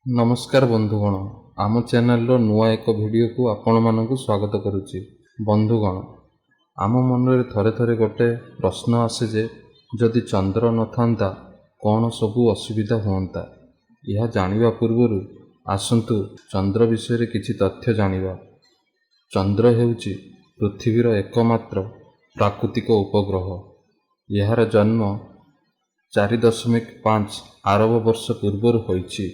ନମସ୍କାର ବନ୍ଧୁଗଣ, ଆମ ଚ୍ୟାନେଲର ନୂଆ ଏକ ଭିଡ଼ିଓକୁ ଆପଣମାନଙ୍କୁ ସ୍ୱାଗତ କରୁଛି। ବନ୍ଧୁଗଣ, ଆମ ମନରେ ଥରେ ଥରେ ଗୋଟେ ପ୍ରଶ୍ନ ଆସେ ଯେ ଯଦି ଚନ୍ଦ୍ର ନଥାନ୍ତା, କ'ଣ ସବୁ ଅସୁବିଧା ହୁଅନ୍ତା? ଏହା ଜାଣିବା ପୂର୍ବରୁ ଆସନ୍ତୁ ଚନ୍ଦ୍ର ବିଷୟରେ କିଛି ତଥ୍ୟ ଜାଣିବା। ଚନ୍ଦ୍ର ହେଉଛି ପୃଥିବୀର ଏକମାତ୍ର ପ୍ରାକୃତିକ ଉପଗ୍ରହ। ଏହାର ଜନ୍ମ 4.5 ଆରବ ବର୍ଷ ପୂର୍ବରୁ ହୋଇଛି।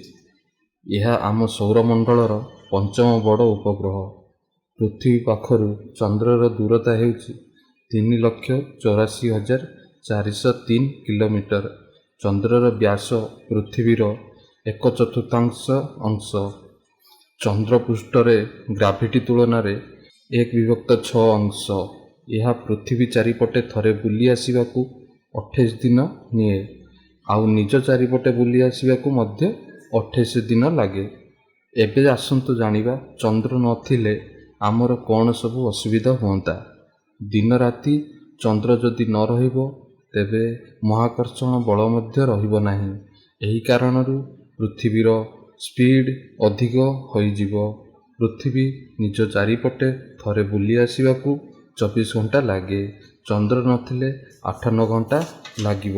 ଏହା ଆମ ସୌରମଣ୍ଡଳର ପଞ୍ଚମ ବଡ଼ ଉପଗ୍ରହ। ପୃଥିବୀ ପାଖରୁ ଚନ୍ଦ୍ରର ଦୂରତା ହେଉଛି 3,84,403 କିଲୋମିଟର। ଚନ୍ଦ୍ରର ବ୍ୟାସ ପୃଥିବୀର ଏକ ଚତୁର୍ଥାଂଶ ଅଂଶ। ଚନ୍ଦ୍ରପୃଷ୍ଠରେ ଗ୍ରାଭିଟି ତୁଳନାରେ 1/6 ଅଂଶ। ଏହା ପୃଥିବୀ ଚାରିପଟେ ଥରେ ବୁଲି ଆସିବାକୁ 28 ଦିନ ନିଏ, ଆଉ ନିଜ ଚାରିପଟେ ବୁଲି ଆସିବାକୁ ମଧ୍ୟ 28 ଦିନ ଲାଗେ। ଏବେ ଆସନ୍ତୁ ଜାଣିବା ଚନ୍ଦ୍ର ନଥିଲେ ଆମର କ'ଣ ସବୁ ଅସୁବିଧା ହୁଅନ୍ତା। ଦିନ ରାତି ଚନ୍ଦ୍ର ଯଦି ନ ରହିବ, ତେବେ ମହାକର୍ଷଣ ବଳ ମଧ୍ୟ ରହିବ ନାହିଁ। ଏହି କାରଣରୁ ପୃଥିବୀର ସ୍ପିଡ୍ ଅଧିକ ହୋଇଯିବ। ପୃଥିବୀ ନିଜ ଚାରିପଟେ ଥରେ ବୁଲି ଆସିବାକୁ 24 ଘଣ୍ଟା ଲାଗେ, ଚନ୍ଦ୍ର ନଥିଲେ 8-9 ଘଣ୍ଟା ଲାଗିବ।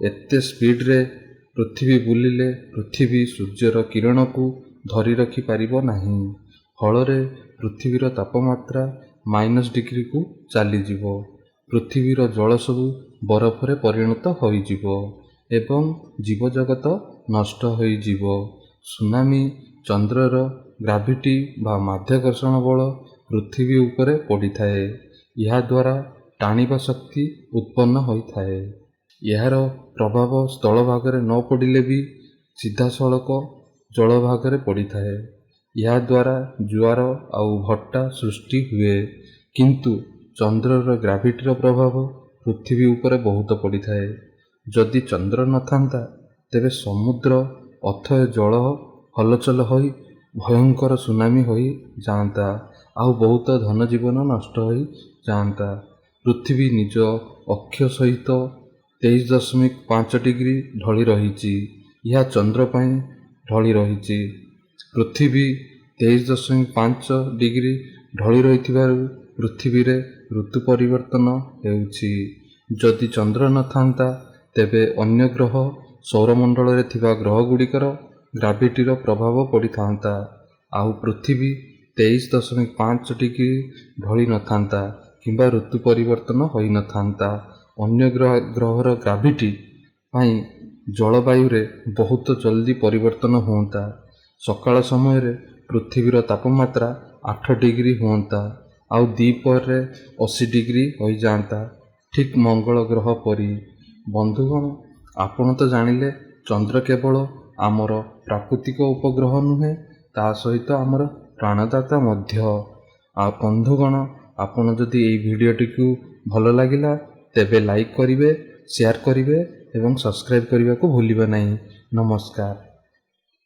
ଏତେ ସ୍ପିଡ୍ରେ ପୃଥିବୀ ବୁଲିଲେ ପୃଥିବୀ ସୂର୍ଯ୍ୟର କିରଣକୁ ଧରି ରଖିପାରିବ ନାହିଁ। ଫଳରେ ପୃଥିବୀର ତାପମାତ୍ରା ମାଇନସ୍ ଡିଗ୍ରୀକୁ ଚାଲିଯିବ। ପୃଥିବୀର ଜଳ ସବୁ ବରଫରେ ପରିଣତ ହୋଇଯିବ ଏବଂ ଜୀବଜଗତ ନଷ୍ଟ ହୋଇଯିବ। ସୁନାମି। ଚନ୍ଦ୍ରର ଗ୍ରାଭିଟି ବା ମାଧ୍ୟାକର୍ଷଣ ବଳ ପୃଥିବୀ ଉପରେ ପଡ଼ିଥାଏ। ଏହାଦ୍ୱାରା ଟାଣିବା ଶକ୍ତି ଉତ୍ପନ୍ନ ହୋଇଥାଏ। ଏହାର ପ୍ରଭାବ ସ୍ଥଳଭାଗରେ ନ ପଡ଼ିଲେ ବି ସିଧାସଳଖ ଜଳଭାଗରେ ପଡ଼ିଥାଏ। ଏହାଦ୍ୱାରା ଜୁଆର ଆଉ ଭଟ୍ଟା ସୃଷ୍ଟି ହୁଏ। କିନ୍ତୁ ଚନ୍ଦ୍ରର ଗ୍ରାଭିଟିର ପ୍ରଭାବ ପୃଥିବୀ ଉପରେ ବହୁତ ପଡ଼ିଥାଏ। ଯଦି ଚନ୍ଦ୍ର ନଥାନ୍ତା, ତେବେ ସମୁଦ୍ର ଅଥୟ ଜଳ ହଲଚଲ ହୋଇ ଭୟଙ୍କର ସୁନାମି ହୋଇ ଯାଆନ୍ତା, ଆଉ ବହୁତ ଧନଜୀବନ ନଷ୍ଟ ହୋଇ ଯାଆନ୍ତା। ପୃଥିବୀ ନିଜ ଅକ୍ଷ ସହିତ 23.5 ଡିଗ୍ରୀ ଢଳି ରହିଛି। ଏହା ଚନ୍ଦ୍ର ପାଇଁ ଢଳି ରହିଛି। ପୃଥିବୀ 23.5 ଡିଗ୍ରୀ ଢଳି ରହିଥିବାରୁ ପୃଥିବୀରେ ଋତୁ ପରିବର୍ତ୍ତନ ହେଉଛି। ଯଦି ଚନ୍ଦ୍ର ନଥାନ୍ତା, ତେବେ ଅନ୍ୟ ଗ୍ରହ ସୌରମଣ୍ଡଳରେ ଥିବା ଗ୍ରହଗୁଡ଼ିକର ଗ୍ରାଭିଟିର ପ୍ରଭାବ ପଡ଼ିଥାନ୍ତା, ଆଉ ପୃଥିବୀ 23.5 ଡିଗ୍ରୀ ଢଳି ନଥାନ୍ତା କିମ୍ବା ଋତୁ ପରିବର୍ତ୍ତନ ହୋଇନଥାନ୍ତା। ଅନ୍ୟ ଗ୍ରହର ଗ୍ରାଭିଟି ପାଇଁ ଜଳବାୟୁରେ ବହୁତ ଜଲ୍ଦି ପରିବର୍ତ୍ତନ ହୁଅନ୍ତା। ସକାଳ ସମୟରେ ପୃଥିବୀର ତାପମାତ୍ରା 8 ଡିଗ୍ରୀ ହୁଅନ୍ତା, ଆଉ ଦ୍ୱିପହରରେ 80 ଡିଗ୍ରୀ ହୋଇଯାଆନ୍ତା, ଠିକ୍ ମଙ୍ଗଳ ଗ୍ରହ ପରି। ବନ୍ଧୁଗଣ, ଆପଣ ତ ଜାଣିଲେ ଚନ୍ଦ୍ର କେବଳ ଆମର ପ୍ରାକୃତିକ ଉପଗ୍ରହ ନୁହେଁ, ତା ସହିତ ଆମର ପ୍ରାଣଦାତା ମଧ୍ୟ। ଆଉ ବନ୍ଧୁଗଣ, ଆପଣ ଯଦି ଏଇ ଭିଡ଼ିଓଟିକୁ ଭଲ ଲାଗିଲା, ତେବେ ଲାଇକ୍ କରିବେ, ସେୟାର କରିବେ ଏବଂ ସବସ୍କ୍ରାଇବ୍ କରିବାକୁ ଭୁଲିବେ ନାହିଁ। ନମସ୍କାର।